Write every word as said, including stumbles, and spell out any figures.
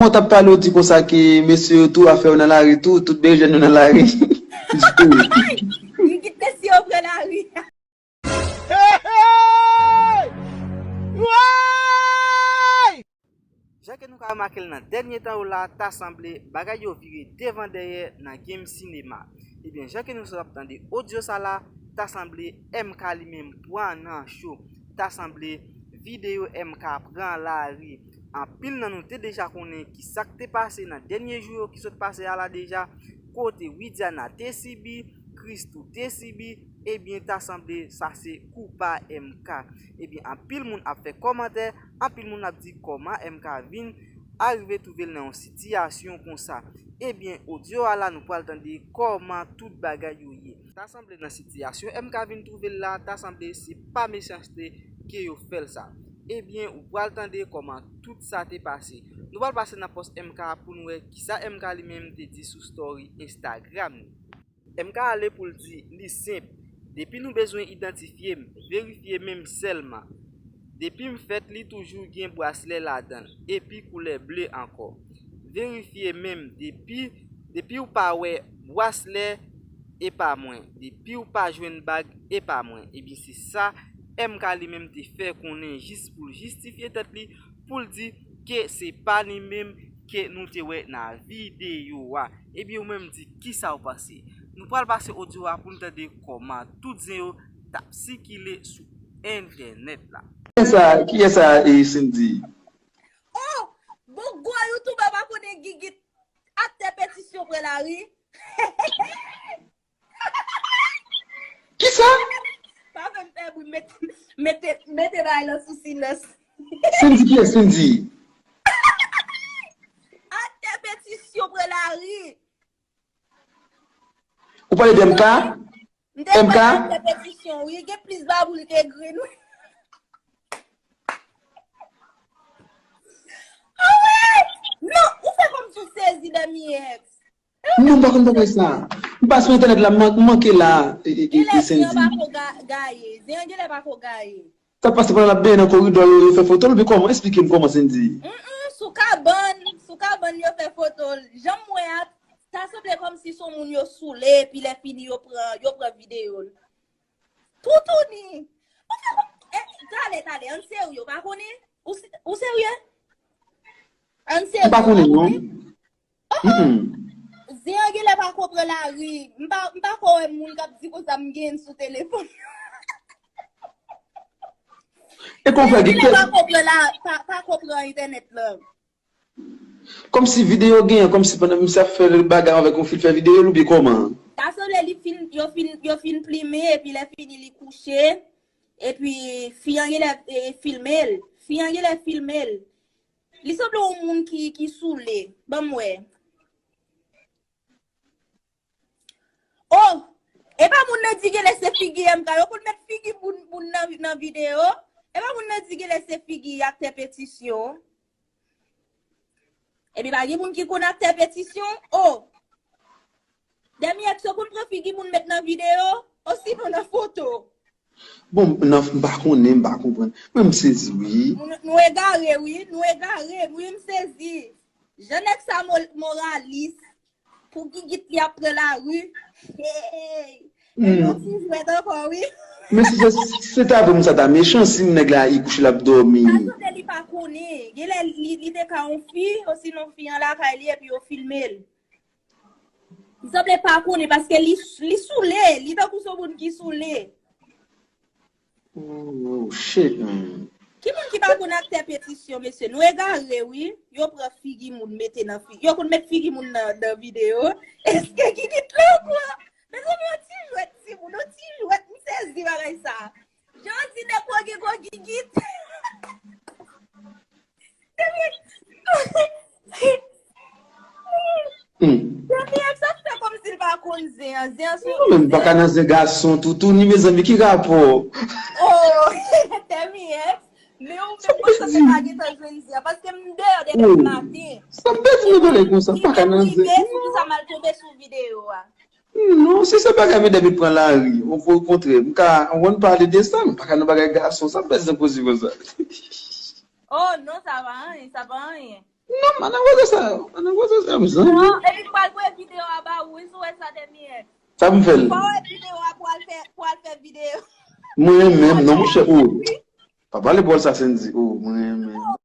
Kòman w t ap pale, w di konsa ke mesye yo tou, afè yo nan lari tou, tout bejèn yo nan lari. Gigit mesye yo pran lari. Jan ke nou ka remake l nan dènye tan yo la, ta sanble bagay yo vire devan dèyè nan game sinema. Ebyen, jan ke nou sot ap tande odyo sa la, ta sanble M K li menm pran nan cho. Ta sanble videyo M K pran lari. Anpil nan nou te deja konnen ki sa k te pase nan dènye jou yo ki sot pase a la deja, kote Widiana te sibi, Christoo te sibi, ebyen ta sanble sa se kou pa M K. Ebyen anpil moun ap fè kòmantè, anpil moun ap di kòman M K vin arive twouve l nan yon sitiyasyon konsa. Ebyen odyo a la nou pral tande kòman tout bagay yo ye. Ta sanble nan sitiyasyon M K vin twouve l la, ta sanble se pa mechanste ke yo fè l sa. Ebyen ou pral tande kòman tout sa te pase. Nou pral pase nan pòs M K pou n wè kisa M K li menm te di sou story Instagram li. M K ale pou l di li senp. Depi nou bezwen idantifye m, verifye men m sèlman. Depi m fèt li toujou gen braslè ladan l, epi koulè ble ankò. Verifye men m depi, depi w pa wè braslè e pa mwen, depi w pa jwenn bag e pa mwen. Ebyen se sa M K li menm te fè konnen jis pou l jistifye tèt li, pou l di ke se pa li menm ke nou te wè nan videyo a. Ebyen ou menm di kisa w panse? Nou pral pase odyo a pou n tande kòman tout zen yo t ap sikile sou entènèt la. Kiyès sa, kiyès sa e Cindy? Oh! Bon gwo youtubè pa konnen Gigit aktè petisyon pran lari. Kisa? Pa fè m fè bri, mete, mete, mete bagay lan sou silans. Cindy kiyès Cindy? Aktè petisyon pran lari. Ou pale de M K? M te pale aktè petisyon wi, gen plis babou li ke grenn wi. Ah wi! Non, ou fè kòmsi w sezi Demi X. Non, m pa konn bagay sa. M pa sou entènèt la, m manke la, e, e, e, Cindy. Zen an pa ko gaye. Zen an genlè pa ko gaye. Sa pase pandan l ap benyen nan koridò yo, yo fè foto l, oubyen kòman? Esplike m kòman Cindy. Mm, mm, sou kabann, sou kabann yo fè foto l. Jan m wè a, ta sanble kòmsi se yon moun yo soule, epi lè fini yo pran, yo pran videyo l. Toutouni. Ou fè kòm, eh, talè, talè, ann serye, ou pa konnen? Ou, ou serye? Ann serye, ou pa konnen? Mm-mm. Zen an genlè pa ko pran lari. M pa, m pa ko wè moun k ap di konsa m gen sou telefòn. E kon fè Zen an genlè pa ko pran la, pa, pa ko pran entènèt lan. Kòmsi videyo genyen, kòmsi pandan misye ap fè bagay avèk yon fi, l fè videyo l oubyen kòman? Ta sanble li fin, yo fin, yo fin plimen, epi lè fini li kouche, epi fi an genlè, e, filme l. Fi an genlè filme l. Li sanble yon moun ki, ki soule. Ban m wè. Oh! E pa moun nan di genlè se figi M K. Yo konn met figi moun, moun nan, nan videyo. E pa moun nan di genlè se figi aktè petisyon. Epi pa gen moun ki konn aktè petisyon. Oh! Demi X yo konn pran figi moun met nan videyo, osinon nan foto. Bon, nan, m pa konnen, m pa konprann. Mwen, m sezi, wi. Nou, nou egare, wi. Nou egare, wi, m sezi. Jan nèg sa mo-, moralis. Pou Gigit li ap pran lari. Hey! E yon ti jwèt ankò, wi. Men si se, se ta vre, moun sa ta mechan, si nèg la, li kouche, l ap dòmi. Sa sanble li pa konnen. Genlè li, li te ka yon fi, osinon fi an lakay li, epi yo filme l. Li sanble pa konnen paske li, li soule, li tankou se yon moun ki soule. Oh, shit, man. Ki moun ki pa konn aktè petisyon, mesye? Nou egare, wi. Yo pran figi moun mete nan fi-, yo konn met figi moun nan, nan videyo. Èske Gigit la ankò? Mezanmi, yon ti jwèt, timoun, yon ti jwèt, m sezi bagay sa. Jan di nèg koke koke Gigit. Demi X ap fè kòmsi l pa konn zen an. Zen an sou. Mwen menm m pa ka nan zen gason toutouni, mezanmi, ki rapò? Oh, Demi X. Men ou menm konsa se pa gentan jwenn zen an. Paske m deyò depi maten. Sa m pèdi nan bagay konsa, m pa ka nan zen. Epi m rive sou sa m al tonbe sou videyo a. Non, si se bagay medam yo pran lari, okontrè, m ka, ann pale de sa, m pa ka nan bagay gason, sa m pèdi nan koze konsa. Oh, non, sa pa anyen, sa pa anyen. Non, pa nan koze sa yo. Pa nan koze sa yo, mezanmi. Non, epi pral voye videyo a ba ou, wi, sou wè sa dènye. Sa pou m fè l? Fò wè videyo a pou al fè, pou al fè videyo. Mwen menm, non, monchè, oh. Pa pale pawòl sa, Sendy. Oh, mwen menm.